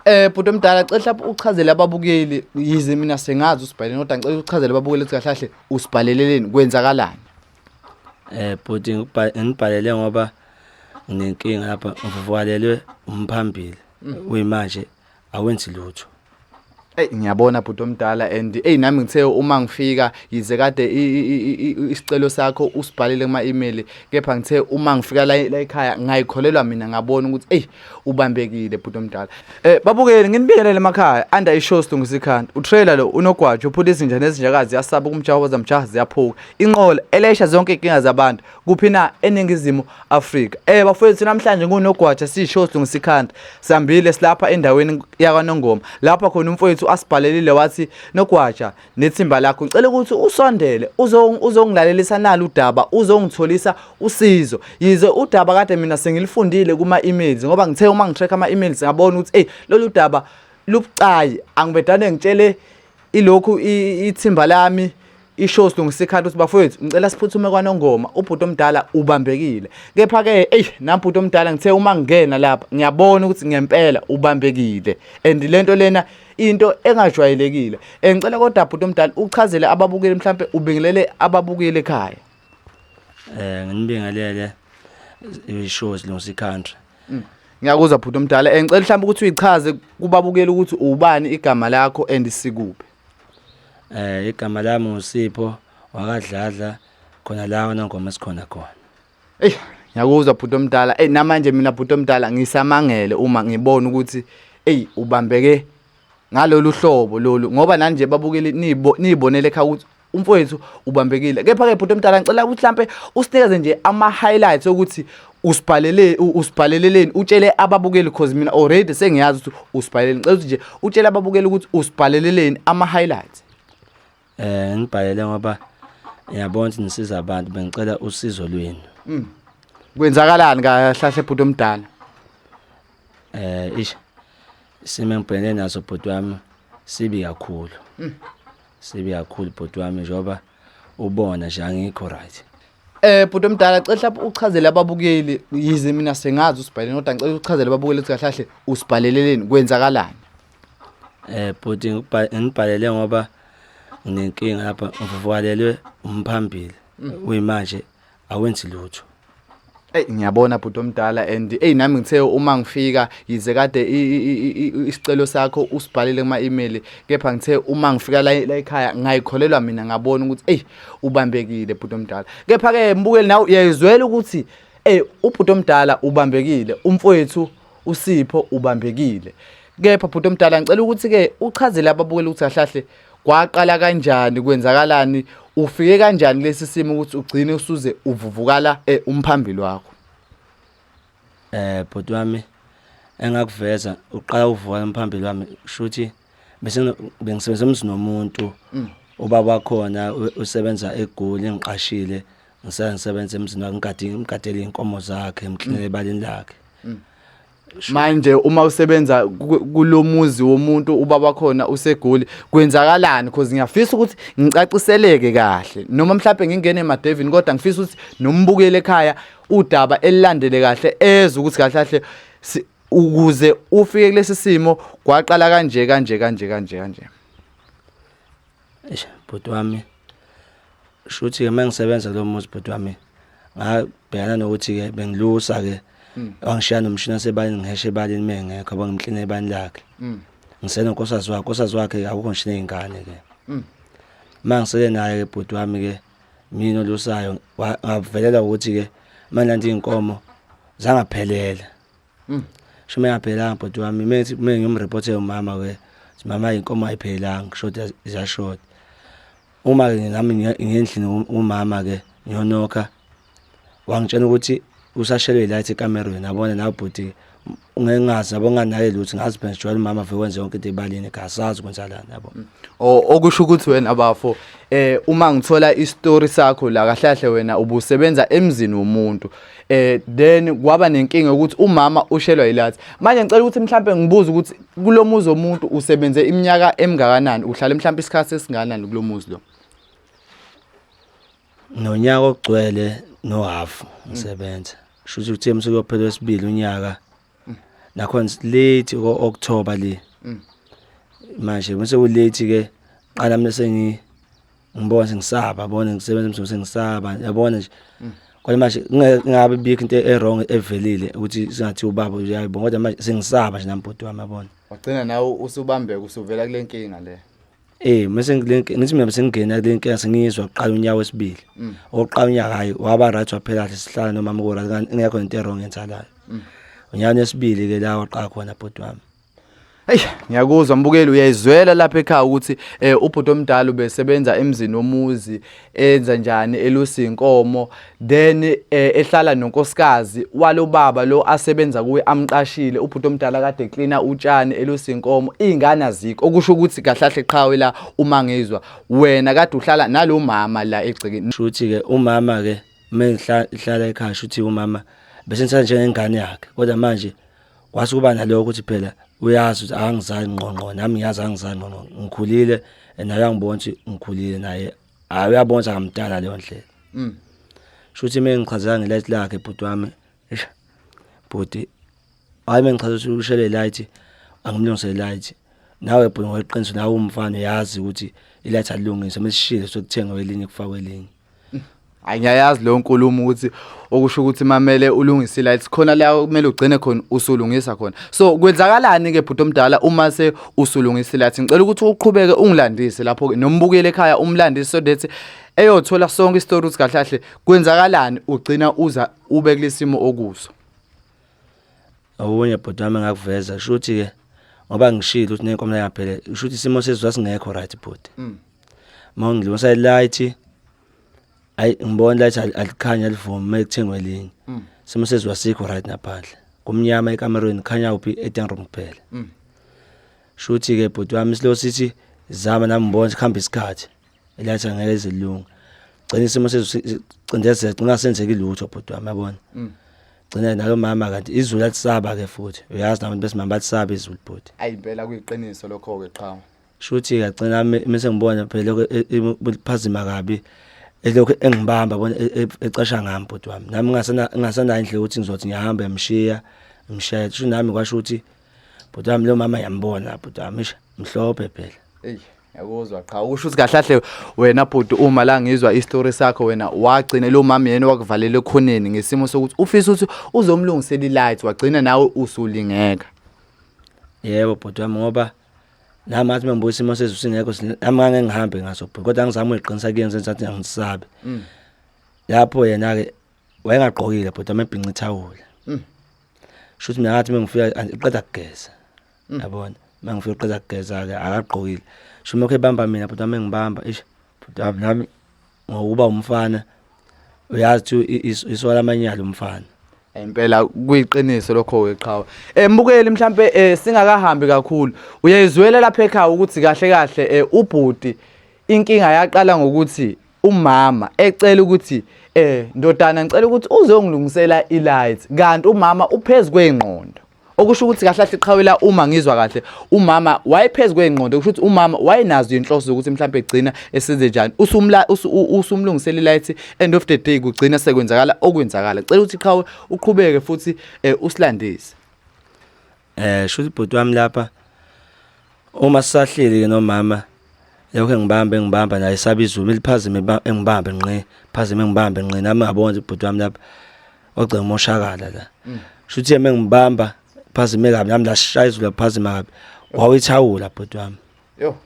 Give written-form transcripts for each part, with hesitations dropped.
Bhuti omdala, cela mhlawumbe uchazele ababukeli, yize mina sengazi usibhalele, kodwa ngicela uchazele ababukeli ukuthi kahle kahle usibhaleleleni, kwenzakalani. Bhuti, ngibhalele ngoba nginenkinga lapha, ngivuvukalelwe umphambili. Kuyimanje awenzi lutho. Ey, ngiyabona bhuti omdala, and ey, nami ngithe uma ngifika, yize kade isicelo sakho usibhalele kuma email, kepha ngithe uma ngifika la ekhaya ngayikholelwa mina, ngabona ukuthi ey, ubambekile bhuti omdala. Babukeli, nginibingelele emakhaya under ishow Silungisa Ikhanda. Utrailer lo unogwajo uphula izinja nezinjakazi, yasaba kumjaho wazamjaha ziyaphuka. Inqola elesha zonke inkinga zabantu kuphi na eNingizimu Afrika. Bafowethu, namhlanje ngunogwaja sishow Silungisa Ikhanda. Sihambile silapha endaweni yakwaNongoma. Lapha khona umfowethu asibhalelile wathi, "Nogwaja nethimba lakho, ngicela ukuthi usondele uzongilalelisa nalo udaba, uzongitholisa usizo." Yize udaba kade mina sengilifundile kuma emails, ngoba ngithe uma ngitrack ama emails ngabona ukuthi hey, lolu daba lubucayi, angibedane ngitshele ilokhu ithimba lami ishow Silungisa Ikhanda ukuthi bafowethu, ngicela siphuthume kwaNongoma, ubhuti omdala ubambekile. Kepha ke ey, nabhuti omdala, ngithe uma ngingena lapha ngiyabona ukuthi ngempela ubambekile, and lento lena into engajwayelekile. Ngicela kodwa bhuti omdala uchazele ababukeli, mhlambe ubingelele ababukeli ekhaya. Nginibingelele ishow Silungisa Country. Ngiyakuzwa bhuti omdala. Ngicela mhlawumbe ukuthi uyichaze kubabukeli ukuthi ubani igama lakho and sikuphi. Igama lami uSipho wakaDladla, khona la kwaNongoma esikhona khona. Ey, ngiyakuzwa bhuti omdala. Ey, namanje mina bhuti omdala ngisamangele uma ngibona ukuthi ey, ubambeke ngalolu hlobo lolu, ngoba nanje babukeli nibonele ekhaya ukuthi umfowethu ubambekile. Kepha ke bhuti omdala, ngicela ukuthi mhlambe usinikeze nje ama highlights ukuthi usibhalele usibhaleleleni, utshele ababukeli, cause mina already sengiyazi ukuthi usibhalele. Ngicela ukuthi nje utshele ababukeli ukuthi usibhaleleleni, ama highlights. Ngibhalele ngoba ngiyabona ukuthi nisiza abantu, bengicela usizo lwenu. Kwenzakalani kahle bhuti omdala? Ish, isimo engibhekene naso bhuti wami sibi kakhulu. Sibi kakhulu bhuti wami, njengoba ubona nje angikho right. Bhuti omdala, cela mhlawumbe uchazele ababukeli, yize mina sengazi usibhalele, kodwa ngicela uchazele ababukeli ukuthi kahle kahle usibhaleleleni, kwenzakalani. Bhuti, ngibhalele ngoba nginenkinga lapha, ngivuvukalelwe umphambili. Kuyimanje awenzi lutho. Ey, ngiyabona bhuti omdala, and ey, nami ngithe uma ngifika, yize kade isicelo sakho usibhalele kuma email, kepha ngithe uma ngifika la ekhaya ngayikholelwa mina, ngabona ukuthi ey, ubambekile bhuti omdala. Kepha ke mbukeli, nawe uyayizwela ukuthi ey, ubhuti omdala ubambekile, umfowethu uSipho ubambekile. Kepha bhuti omdala, ngicela ukuthi ke uchazele ababukeli ukuthi kahle kahle kwaqala kanjani, kwenzakalani, ufike kanjani lesi simo ukuthi ugcine usuze uvuvukala umphambili wakho. Bhuti wami, engakuveza uqala uvuka umphambili wami, shuthi bese bengisebenza emzini womuntu. Ubaba wakhona usebenza eGoli, ngiqashile, ngisebenza emzini wakhe, ngigade ngigadele inkomo zakhe, ngiklinele ebaleni lakhe. Manje uma usebenza kulomuzi womuntu, ubaba khona useGoli, kwenzakalani? Because ngiyafisa ukuthi ngicaciseleke kahle, noma mhlawumbe ngingene emadevini, kodwa ngifisa ukuthi nombukeli ekhaya udaba elilandele kahle, ezwe ukuthi kahle kahle ukuze ufike kulesi simo kwaqala kanje kanje kanje kanje kanje. Eish bhuti wami, shuthi ke mangisebenza kulo muzi bhuti wami, ngabhekana nokuthi ke bengilusa ke, wangishiya nomshini wasebaleni, ngiheshe ebaleni mengekho, yabo, ngimkline ebaleni lakhe. Ngisenonkosikazi wakhe, unkosikazi wakhe akukho ngisho nezingane ke. Mangisele naye ke bhuti wami ke, mina olusayo, ngavelela ukuthi ke manje inkomo zangaphelela. Sho mengaphelanga bhuti wami, methi mengimreporte umama ke, mama, inkomo ayiphelanga, shoda ziyashoda. Uma ke nami ngendlini umama ke ngiyonokha, wangitshela ukuthi usashelwe ilight ekamerweni, yabona nawe bhuti, ungeke ngazi, yabo, nganaye lutho, ngazi phela sijwayele umama vele wenze yonke into ebaleni, asazi kwenzalani, yabo. Okusho ukuthi wena bafo, uma ngithola istory sakho la, kahle kahle wena ubusebenza emzini womuntu, then kwaba nenkinga ukuthi umama ushelwa ilight. Manje ngicela ukuthi mhlambe ngibuze ukuthi kulomuzi womuntu usebenze iminyaka emingakanani, uhlale mhlambe isikhathi esingakanani kulomuzi lo? Nonyaka ogcwele no half ngisebenza, shuthi uthe msukuyophela wesibili unyaka. Nakhona late ko October le. Manje mase ku late ke qala mina sengi ngibona sengisaba yabona ngisebenza emsebenzini sengisaba yabona nje. Kodwa manje kungabe bikho into e wrong evelile ukuthi singathi ubaba uyayibona kodwa manje sengisaba nje nami bhuti wami yabona. Wagcina nawe usubambeka usuvela kule nkinga le. Eh mase ngithi mina sengingena kule nkinga sengiyizwa kuqala unyaka wesibili. Oqala unyaka hayi waba right waphela kahle sihlala nomama ku right kanti ingekho into e wrong enzalayo. Unyaka wesibili ke la waqala khona bhuti wami. Hey, ngiyakuzwa mbukeli uyayizwela lapha ekhaya ukuthi eh ubhuti omdala ubesebenza emzini womuzi enza njani elusa inkomo then ehlala nonkosikazi walobaba lo asebenza kuye amqashile ubhuti omdala kade cleaner utshani elusa inkomo izingane azikho okusho ukuthi kahlahle qhawe la uma ngizwa wena kade uhlala nalomama la egcekeni. Shuthi ke umama ke mengihlala ekhaya shuthi umama bese ngithatha njengengane yakhe kodwa manje kwase kuba nalokho ukuthi phela uyazi ukuthi angizali ngqongqo nami ngiyazi angizali ngqongqo ngikhulile naye uyangibona ukuthi ngikhulile naye hayi uyabona ukuthi akamdala leyo ndlela. Shuthi uma ngichazela ngelight lakhe bhuti wami eish bhuti hayi mengichaza ukuthi ushele light angimlungisele light nawe bhuti ngoqiniso nawe umfana uyazi ukuthi ilight alilungiswe mesishile sokuthenga elinye kufakwe elinye. Hayi ngiyayazi leyo nkulumo ukuthi okusho ukuthi mamele ulungise lights khona la kumele ugcine khona usulungisa khona. So kwenzakalani ke bhuti omdala uma se usulungisa lights? Ngicela ukuthi uqhubeke ungilandise lapho ke nombukeli ekhaya umlandise so that eyothola sonke isitori ukuthi kahle kahle kwenzakalani ugcina uza ube kulesimo okuso. Okunye bhuti wami engakuveza kusho ukuthi ke ngoba ngishilo ukuthi nenkomo yaphele kusho ukuthi isimo sezulu singekho right bhuti. Uma ngilungisa ilight ayi ngibona light alikhanya alivumi uma kuthengwe elinye. Isimo sezulu asikho right naphandle. Kumnyama ekamerweni khanya uphi e-dining room kuphela. Shuthi ke bhuti wami silo sithi zama nami ngibona sikhamba isikhathi. Ilight angeke izilunga. Gcina isimo sezulu cindezela gcina senzeka ilutho bhuti wami yabona. Gcina nalo mama kanti izulu alisaba ke futhi. Uyazi nabantu besimama balisaba izulu bhuti. Ayi impela kuyiqiniso lokho ke qhawe. Shuthi ngagcina mase ngibona phela lokho liphazima kabi elokhu engibamba bona ecasha ngami bhuti wami nami ngasena ngasanayo indlela ukuthi ngizothi ngiyahamba emshiya ngimshiya sho nami kwasho ukuthi bhuti wami lo mama yambona bhuti wami isha mhlophe phela. Ey ngiyakuzwa qha usho ukuthi kahle kahle wena bhuti uma la ngizwa isitori sakho wena wagcina lo mama yena wakuvalela ekhoneni ngesimo sokuthi ufisa ukuthi uzomlungisela ilight wagcina nawe usulingeka. Yebo bhuti wami ngoba nami athi mengibuka isimo sezulu singekho nami ngake ngihambe ngaso bhuti kodwa ngizama uyiqinisa kuyena senzathi angisabi. Lapho yena ke wayengagqokile bhuti amebhinca ithawula. Shuthi mina ngathi mengifika uqeda kugeza. Yabona mengifika uqeda kugeza ke akagqokile. Sho lokho ebamba mina bhuti wami engibamba eish bhuti wami nami ngokuba umfana uyazi ukuthi isola amanyala umfana. Impela kuyiqiniso lokho weqhawe. Mbukeli mhlambe singakahambi kakhulu. Uyayizwela lapha ekhaya ukuthi kahle kahle ubhuti inkinga yaqala ngokuthi umama ecela ukuthi ndodana ngicela ukuthi uzongilungisela ilight kanti umama uphezulu kwengqondo. Okusho ukuthi kahle kahle qhawela uma ngizwa kahle umama wayephezulu kwengqondo kusho ukuthi umama wayenazo inhloso zokuthi mhlambe egcina esenze njani usumla usumlungisela ilight end of the day kugcina sekwenzakala okwenzakala. Cela ukuthi qhawe uqhubeke futhi usilandise. Shuthi bhuti wami lapha uma sisahleli ke nomama lokho engibamba engibamba naye sabe izulu eliphazime engibambe ngqi phazime engibambe ngqi nami ngabona ukuthi bhuti wami lapha ogcina umoshakala la. Shuthi yena engibamba phazime kabi nami lashaya izulu laphazima kabi wawithawula bhuti wami. Yo.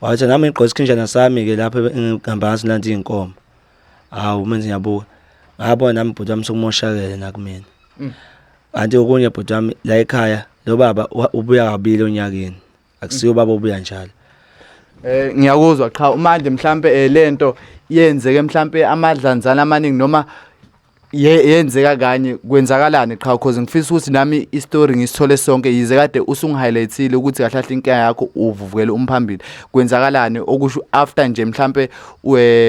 Wathi nami ngigqoke isikhinjana sami ke lapho engihamba ngaso landi inkomo. Hawu manje ngiyabuka. Ngabona nami bhuti wami sokumoshakele nakumina. Kanti okunye bhuti wami la ekhaya lo baba ubuya kabili onyakeni. Akusiyo baba obuya njalo. Ngiyakuzwa qha manje mhlambe lento yenzeke mhlambe amadlanzana amaningi noma yenzeka kanye kwenzakalani qha because ngifisa ukuthi nami istory ngisithole sonke yize kade usungihighlightile ukuthi kahle kahle inkinga yakho uvuvukele umphambili kwenzakalani okusho after nje mhlambe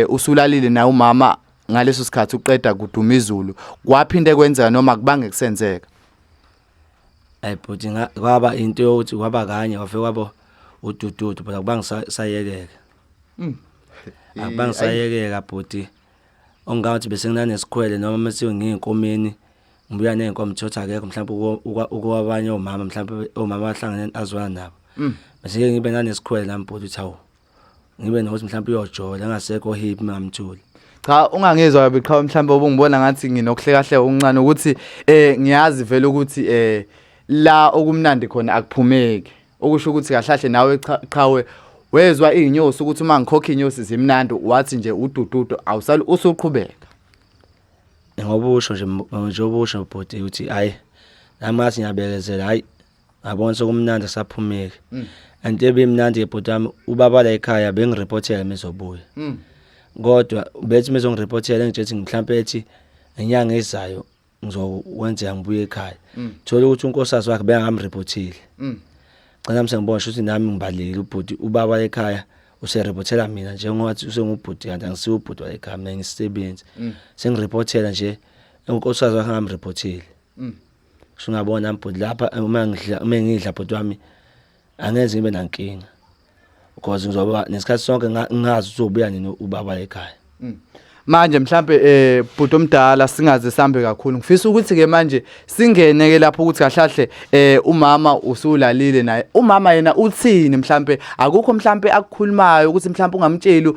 usulalile naye umama ngaleso sikhathi uqeda kuduma izulu kwaphinde kwenzeka noma kubange kusenzeka. Ayi bhuti kwaba into yokuthi kwaba kanye kwafike kwabo udududu phela kubangi sayekeka. Akubangi sayekeka bhuti. Ongathi bese nginanesikhwele noma mase ngiyinkomeni Ngibuya nezinkomo thothi akekho mhlawumbe ukwabanye omama mhlawumbe omama abahlangene azwana nabo. Bese ke ngibe nanesikhwele nami bhuti uthi hawu. Ngibe nokuthi mhlawumbe uyojola engasekho hip ngamtholi. Cha ungangizwa kabi qhawe mhlawumbe ubungibona ngathi nginokuhlekahleka okuncane ukuthi ngiyazi vele ukuthi la okumnandi khona akuphumeki. Okusho ukuthi kahlahle nawe qhawe wezwa izinyosi ukuthi uma ngikhokha inyosi zimnandi wathi nje udududu awusali usuqhubeka. Ngoba usho nje njengoba usho bhuti ukuthi hayi nami ngathi ngiyabekezela hayi ngabona sekumnandi saphumeki. And ebimnandi ke bhuti wami ubaba la ekhaya bengireportela mezobuya. Kodwa bethi mezongireportela engitshethi mhlambe ethi inyanga ezayo ngizokwenzeka ngibuye ekhaya. Thola ukuthi unkosikazi wakhe bengamreportile. Gcina mse ngibona ukuthi nami ngibalekile ubhuti ubaba ekhaya usereportela mina njengoba usengubhuti kanti angisiwo ubhuti wa ekhaya mina ngisisebenzi. Sengireportela nje unkosikazi wakhe ngamreportile. Usungabona mbhuti lapha uma ngidla uma ngidla bhuti wami angenze ngibe nankinga. Because ngizoba nesikhathi sonke ngingazi ukuthi uzobuya nini ubaba ekhaya. Manje mhlambe bhuti omdala singaze sambe kakhulu. Ngifisa ukuthi ke manje singene ke lapho ukuthi kahlahle umama usulalile naye. Umama yena uthini mhlambe akukho mhlambe akukhulumayo ukuthi mhlambe ungamtsheli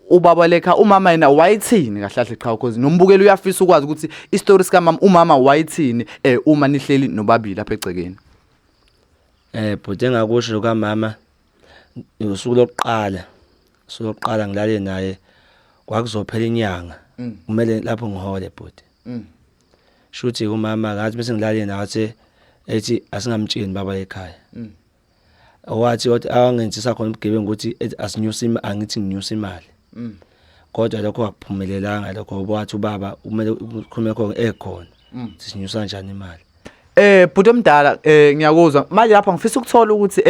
ubaba lekha umama yena wayithini kahlahle qha because nombukeli uyafisa ukwazi ukuthi istory sika mama umama wayithini uma nihleli nobabili lapha egcekeni. Bhuti engakusho kamama usuku lokuqala usuku lokuqala ngilale naye kwakuzophela inyanga kumele lapho ngihole bhuti. Shuthi umama ngathi bese ngilale naye wathi ethi asingamtsheli baba ekhaya. Wathi wathi awangenzisa khona ubugebengu ukuthi ethi asinyuse angithi nginyuse imali. Kodwa lokho akuphumelelanga lokho wathi ubaba kumele ukhulume khona ekhona. Sinyusa kanjani imali? Bhuti omdala ngiyakuzwa manje lapha ngifisa ukuthola ukuthi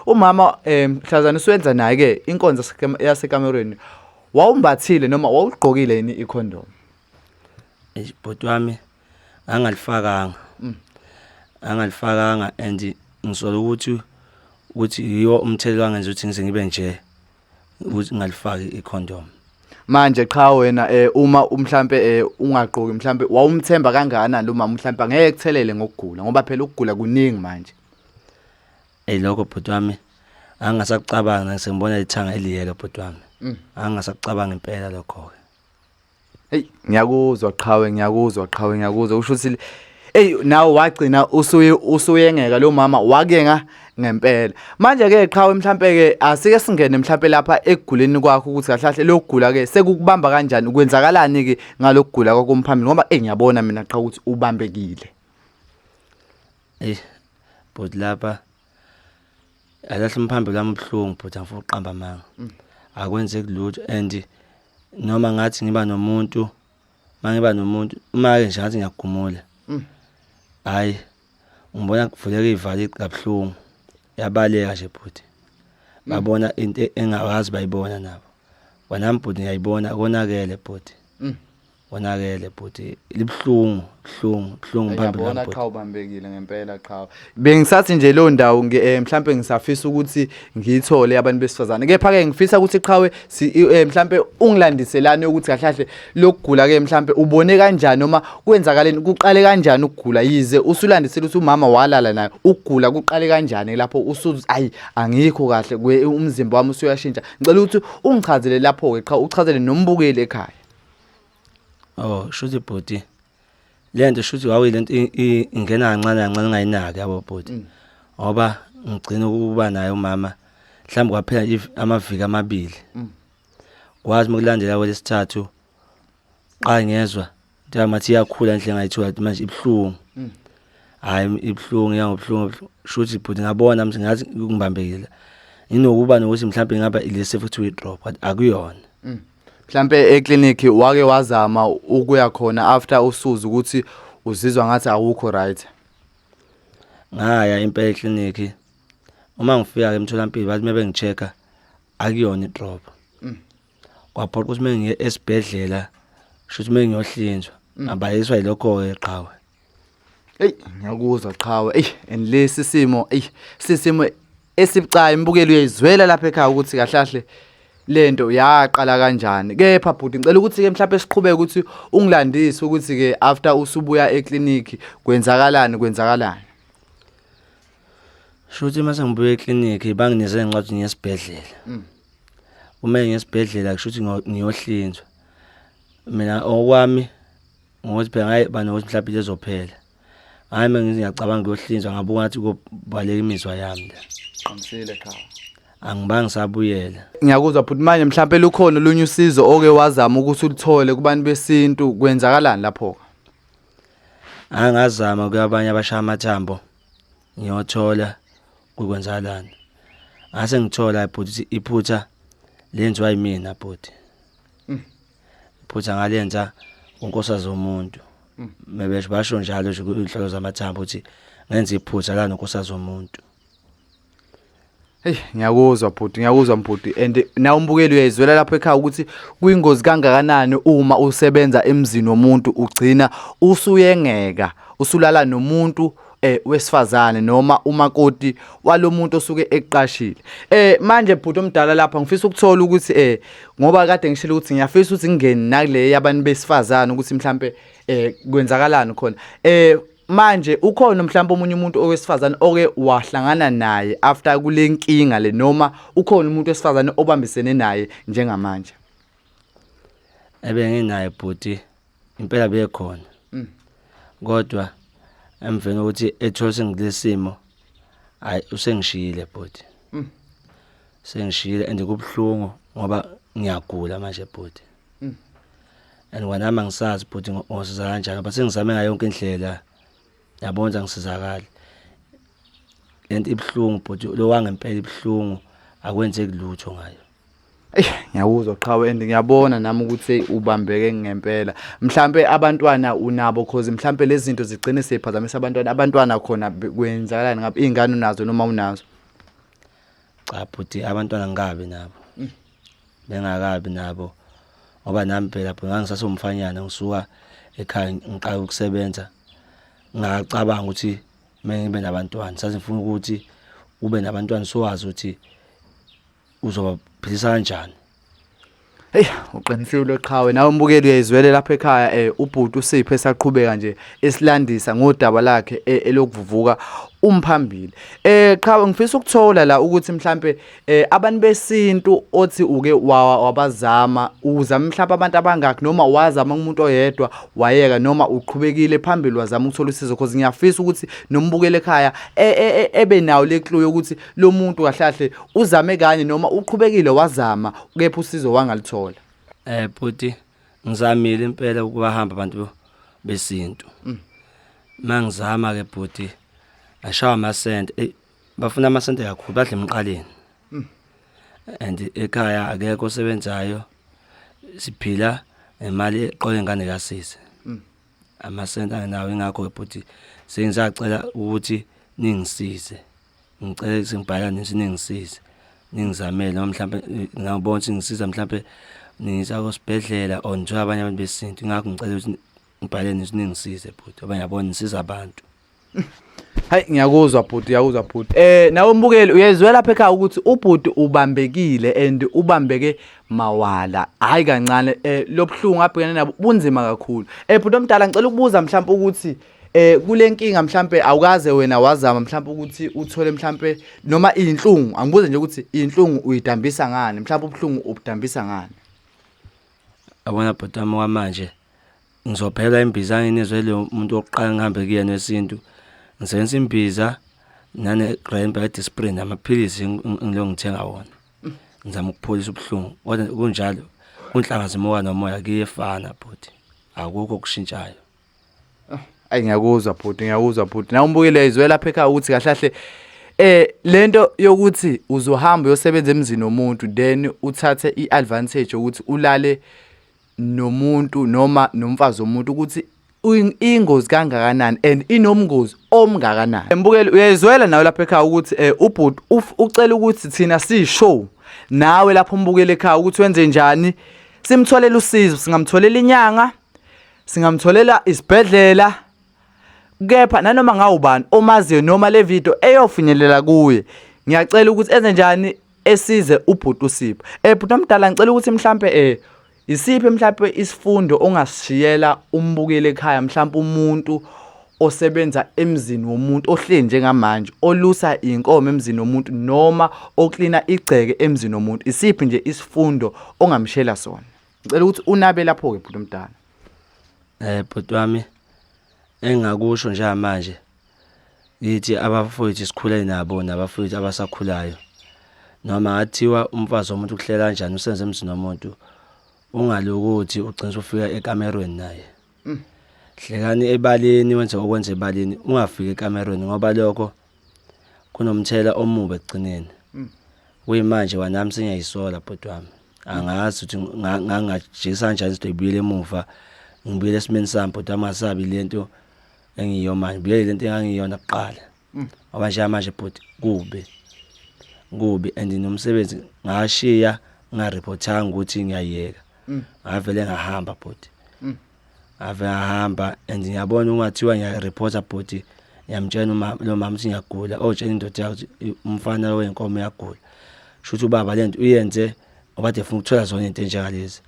umama mhlazana usuyenza naye ke inkonzo yasekamerweni wawumbathile noma wawugqokile yini icondom? Bhuti wami angalifakanga. Angalifakanga and ngisola ukuthi yiwo umthelelo wangenza ukuthi ngize ngibe nje ukuthi ngalifaki icondom. Manje cha wena uma mhlambe ungagqoki mhlambe wawumthemba kangakanani lo mama mhlambe angeke kuthelele ngokugula ngoba phela ukugula kuningi manje. Lokho bhuti wami angasakucabanga sengibona ithanga eliyelo bhuti wami. Angasakucabanga impela lokho ke. Hey ngiyakuzwa qhawe ngiyakuzwa qhawe ngiyakuzwa usho ukuthi hey nawe wagcina usuyengeka lo mama wakenga ngempela. Manje ke qhawe mhlambe ke asike singene mhlambe lapha ekuguleni kwakho ukuthi kahle kahle lokugula ke sekukubamba kanjani kwenzakalani ke ngalokugula kwakho umphambili ngoba ngiyabona mina qha ukuthi ubambekile. Bhuti lapha alahle umphambili wami ubuhlungu bhuti angifuni ukuqamba amanga. Akwenzeki lutho and noma ngathi ngiba nomuntu mangiba nomuntu uma ke nje ngathi ngiyagumula. Hayi ngibona kuvuleka ivali kabuhlungu. Yabaleka nje bhuti. Babona into engawazi bayibona nabo. Wena bhuti ngiyayibona konakele bhuti. Wonakele bhuti libhlungu buhlungu buhlungu phambili Ngiyabona qha ubambekile ngempela qha. Bengisathi nje lo ndawo mhlambe ngisafisa ukuthi ngiyithole abantu besifazane. Kepha ke ngifisa ukuthi qhawe mhlambe ungilandiselane ukuthi kahle kahle lokugula ke mhlambe ubone kanjani noma kwenzakaleni kuqale kanjani ukugula yize usulandisela ukuthi umama walala naye ukugula kuqale kanjani lapho usuthi ayi angikho kahle umzimba wami usuyashintsha. Ngicela ukuthi ungichazele lapho ke qha uchazele nombukeli ekhaya. Oh shuthi bhuti lento shuthi wawuyilento ingena kancane kancane ngayinaki yabo bhuti. Ngoba ngigcina ukuba naye umama mhlawumbe kwaphela amaviki amabili. Kwathi mekulandela kwelesithathu qala ngezwa into yamathi iyakhula enhle ngayithola manje ibhlungu. Hayi ibhlungu yangobuhlungu shuthi bhuti ngabona manje ngathi ngibambekile. Nginokuba nokuthi mhlawumbe ngaba ilesi futhi we drop but akuyona. Mhlambe eclinic wake wazama ukuya khona after usuza ukuthi uzizwa ngathi awukho right. Ngaya impela eclinic. Uma ngifika emtholampilo bathi mebe ngichecka akuyona idrop. Kwaphoqa ukuthi mengiye esibhedlela shuthi mengiyohlinzwa. Ngabayiswa yilokho ke qhawe. Hey ngiyakuzwa qhawe. Hey and lesi simo hey sisimo esibucayi imbukeli uyayizwela lapha ekhaya ukuthi kahle kahle. lento yaqala kanjani. Kepha bhuti ngicela ukuthi ke mhlawumbe siqhubeke ukuthi ungilandise ukuthi ke after usubuya eclinic kwenzakalani kwenzakalani. Shuthi mase ngibuye eclinic bangineze incwadi ngesibhedlela. Uma ngesibhedlela kusho ukuthi ngiyohlinzwa. Mina okwami ngokuthi phela ngaye banokuthi mhlawumbe into ezophela. Hayi mina ngiyacabanga kuyohlinzwa ngabuka ngathi kubaleka imizwa yami la. Qinisile cha. Angibangi ngisabuyela. Ngiyakuzwa bhuti manje mhlawumbe lukhona olunye usizo oke wazama ukuthi uluthole kubantu besintu kwenzakalani lapho? Angazama kuyabanye abashaya amathambo ngiyothola kukwenzakalani. Ngase ngithola bhuti iphutha lenziwa yimina bhuti. Iphutha ngalenza unkosikazi womuntu. Mebesho basho njalo nje kuyinhlolo zamathambo ukuthi ngenza iphutha la nonkosikazi womuntu. Hey ngiyakuzwa bhuti ngiyakuzwa mbhuti and nawe umbukeli uyayizwela lapho ekhaya ukuthi kuyingozi kangakanani uma usebenza emzini womuntu ugcina usuyengeka usulala nomuntu eh wesifazane noma umakoti walomuntu osuke ekuqashile. Eh manje bhuti omdala lapha ngifisa ukuthola ukuthi eh ngoba kade ngishilo ukuthi ngiyafisa ukuthi ngingene nakule yabantu besifazane ukuthi mhlambe eh kwenzakalani khona. Eh manje ukhona mhlawumbe omunye umuntu owesifazane oke wahlangana naye after kule nkinga le noma ukhona umuntu wesifazane obambisene naye njengamanje? Ebenginaye bhuti impela bekhona. Kodwa emveni kokuthi ethole sengilesimo hayi usengishiyile bhuti. Sengishiyile and kubuhlungu ngoba ngiyagula manje bhuti. And kwanami angisazi bhuti ngosiza kanjani ngoba sengizame ngayo yonke indlela yabona angisizakali. Lento ibuhlungu bhuti lo wangempela ibuhlungu akwenzeki lutho ngayo. Eyi ngiyakuzwa qhawe and ngiyabona nami ukuthi ubambeke ngempela. Mhlambe abantwana unabo cause mhlambe lezi zinto zigcine seyiphazamisa abantwana. Abantwana khona kwenzakalani ngabo? Iy'ngane unazo noma unazo? Cha bhuti abantwana ngikabi nabo. Bengakabi nabo ngoba nami phela bhuti ngangisasewumfanyana ngisuka ekhaya ngiqala ukusebenza ngacabanga ukuthi mengibe nabantwana sasifuna ukuthi ube nabantwana sowazi ukuthi uzobaphilisa kanjani. Hey uqinisile qhawe nawe umbukeli uyayizwele lapha ekhaya eh ubhuti uSipho esaqhubeka nje esilandisa ngodaba lakhe eh, elokuvuvuka umphambili. Eh qhawe ngifisa ukuthola la ukuthi mhlambe eh abantu besintu othi uke wabazama uzama mhlambe abantu abangaki noma wazama umuntu oyedwa wayeka noma uqhubekile phambili wazama ukuthola usizo because ngiyafisa ukuthi nombukeli ekhaya e, e, e, ebe nawo le clue yokuthi lo muntu kahle kahle uzame kanye noma uqhubekile wazama kepha usizo wangalithola. Eh bhuti ngizamile impela ukubahamba abantu besintu. Mangizama ke bhuti ashawa amasente eh bafuna amasente kakhulu badle emqaleni. And ekhaya akekho osebenzayo siphila ngemali eqola ingane kasisi. Amasente anginawo ingakho ke bhuti sengisacela ukuthi ningisize. Ngicela sengibhala nisi ningisize ningizamele noma mhlampe ngiyabona ukuthi ngisiza mhlampe ningisa kosibhedlela or nithola abanye abantu besintu ingakho ngicela ukuthi ngibhale nisi ningisize bhuti ngoba ngiyabona nisiza abantu. Hayi ngiyakuzwa bhuti ngiyakuzwa bhuti. Eh nawe mbukeli uyezwela lapha ekhaya ukuthi ubhuti ubambekile and ubambeke mawala. Hayi kancane eh lobuhlungu abhekene nabo bunzima kakhulu. Eh bhuti omdala ngicela ukubuza mhlawumbe ukuthi eh kulenkinga mhlambe awukaze wena wazama mhlambe ukuthi uthole mhlambe noma inhlungu angibuze nje ukuthi inhlungu uyidambisa ngani mhlambe ubuhlungu ubudambisa ngani? Yabona bhuti wami kwamanje ngizophela imbiza nginizwe lo muntu wokuqala ngihambe kuyena wesintu ngisebenzisa imbiza nane grand by disprin amaphilisi ngilo ngithenga wona ngizama ukupholisa ubuhlungu kodwa kunjalo kunhlanga zimuka nomoya kuyefana bhuti akukho okushintshayo. Ayi ngiyakuzwa bhuti ngiyakuzwa bhuti. Nawe umbukele izwe lapha ekhaya ukuthi kahle kahle eh lento yokuthi uzohamba uyosebenza emzini womuntu then uthathe iadvantage yokuthi ulale nomuntu noma nomfazi womuntu ukuthi ingozi kangakanani and inomngozi omngakanani. Mbukeli uyayizwela nawe lapha ekhaya ukuthi eh ubhuti ucela ukuthi thina siyishow nawe lapho umbukeli ekhaya ukuthi wenze njani simtholele usizo singamtholela inyanga singamtholela isibhedlela kepha nanoma ngawubani omaziyo noma le video eyofinyelela kuye ngiyacela ukuthi enze njani. Esize ubhuti uSipho. Eh bhuti omdala ngicela ukuthi mhlambe eh isiphi mhlambe isifundo ongasishiyela umbukeli ekhaya mhlambe umuntu osebenza emzini womuntu ohleli njengamanje olusa inkomo emzini womuntu noma oklina igceke emzini womuntu isiphi nje isifundo ongamshela sona ngicela ukuthi unabe lapho ke bhuti omdala Eh bhuti wami engakusho njengamanje Ngithi abafowethu sikhule nabo nabafowethu abasakhulayo. Noma ngathiwa umfazi womuntu ukuhlela kanjani usenze emzini womuntu ungalokothi ugcina usufika ekamerweni naye. Mm. Hlekani ebaleni wenze okwenza ebaleni ungafiki ekamerweni ngoba lokho kunomthela omubi ekugcineni. Mm. Kuyimanje wanami sengiyayisola bhuti wami. Angazi ukuthi ngangajikisa kanjani izinto ibuyele emuva ngibuyele esimeni sami bhuti wami ngasabi lento engiyiyo manje buyele lento engangiyona kuqala mm. ngoba nje manje bhuti kubi kubi and nomsebenzi ngashiya ngareportanga ukuthi ngiyayeka mm. ngavele ngahamba bhuti mm. ngave ngahamba and ngiyabona ungathiwa ngiyareporta bhuti ngiyamtshela uma lo mama ukuthi ngiyagula otshela indoda yakhe ukuthi umfana wenkomo uyagula shuthi ubaba lento uyenze ngoba de funa ukuthola zona into enjengalezi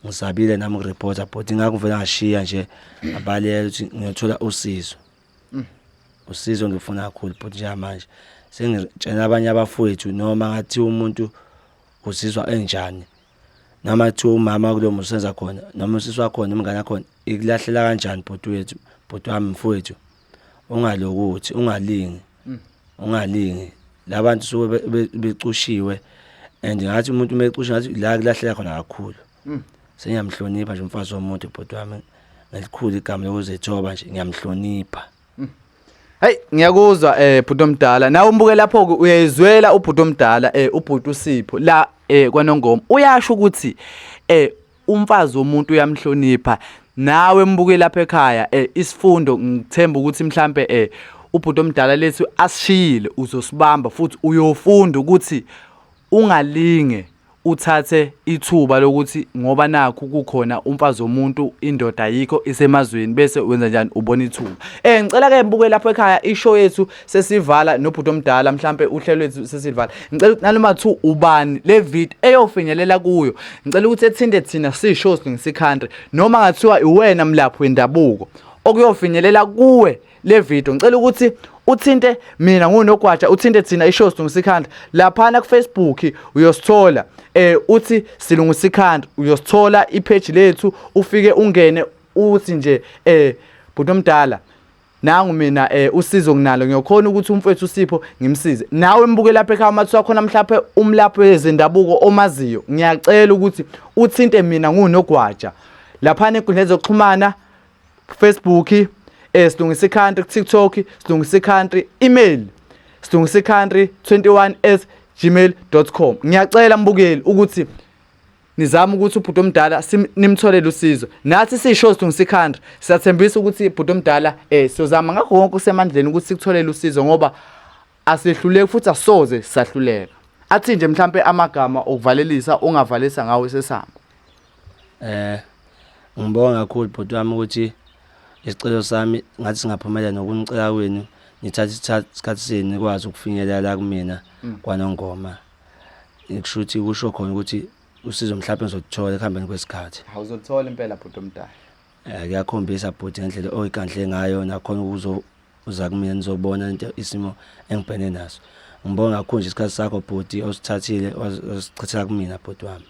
Ngisabile nami ukureporta but ingakho ngivele ngashiya nje ngabaleka ukuthi ngiyothola usizo. Mm. Usizo ngifuna kakhulu but njengamanje sengitshela abanye abafowethu noma ngathi umuntu uzizwa enjani noma kuthiwa umama kulo muzi usenza khona noma usisi wakhona umngane wakhona ikulahlela kanjani bhuti wethu bhuti wami mfowethu ungalokuthi ungalingi mm. Ungalingi labantu suke becushiwe and ngathi umuntu uma ecushiwe ngathi la kulahleka khona kakhulu. Mm. Sengiyamhlonipha nje umfazi womuntu bhuti wami ngelikhulu igama lokuzithoba nje ngiyamhlonipha. Mm. Hey ngiyakuzwa eh bhuti omdala nawe umbuke lapho ke uyayizwela ubhuti omdala eh ubhuti uSipho la eh kwaNongoma uyasho ukuthi eh umfazi womuntu uyamhlonipha nawe mbuke lapha ekhaya eh isifundo ngithemba ukuthi mhlambe eh ubhuti omdala lethu asishiyile uzosibamba futhi uyofunda ukuthi ungalinge uthathe ithuba lokuthi ngoba nakhu kukhona umfazi womuntu indoda ayikho isemazweni bese wenza njani ubona ithuba eh ngicela ke mbuke lapho ekhaya ishow yethu sesivala nobhuti omdala mhlambe uhlelo lwethu sesivala ngicela ukuthi nanoma 2 ubani le video eyofinyelela kuyo ngicela ukuthi ethinte thina sisho silungisa country noma ngathiwa iwena mlaphi wendabuko okuyofinyelela kuwe le video ngicela ukuthi uthinte mina ngunogwaja uthinte thina ishow silungisa ikhanda laphana ku-Facebook uyosithola eh uthi silungisa ikhanda uyosithola ipage lethu ufike ungene uthi nje eh bhuti omdala nangu mina eh usizo nginalo ngiyokhona ukuthi umfethu uSipho ngimsize nawe mbuke lapha ekhaya uma kuthiwa khona mhlaphe umlaphi wezendabuko omaziyo ngiyacela ukuthi uthinte mina ngunogwaja laphana enkundleni zokuxhumana Facebook eh silungisa i-country TikTok silungisa i-country email silungisa i-country 21@gmail.com ngiyacela mbukeli ukuthi nizama ukuthi ubhuti omdala nimtholele usizo nathi sisho silungisa ikhanda siyathembisa ukuthi ubhuti omdala eh siyozama ngakho konke kusemandleni ukuthi sikutholele usizo ngoba asehluleki futhi asoze sahluleka athi nje mhlambe amagama okuvalelisa ongavalisa ngawo sesihamba eh ngibonga kakhulu bhuti wami ukuthi isicelo sami ngathi singaphumelela nokunicela kwenu nithathe isikhathi senu nikwazi ukufinyelela la kumina mm. kwanongoma Kusho ukuthi kusho khona ukuthi usizo mhlawumbe ngizoluthola ekuhambeni kwesikhathi. Awuzoluthola impela bhuti omdala. Eh kuyakhombisa bhuti ngendlela oyikhandle ngayo nakhona ukuzo uza kumina nizobona into isimo engibhene naso. Ngibonga kakhulu nje isikhathi sakho bhuti osithathile wasichithela kumina bhuti wami.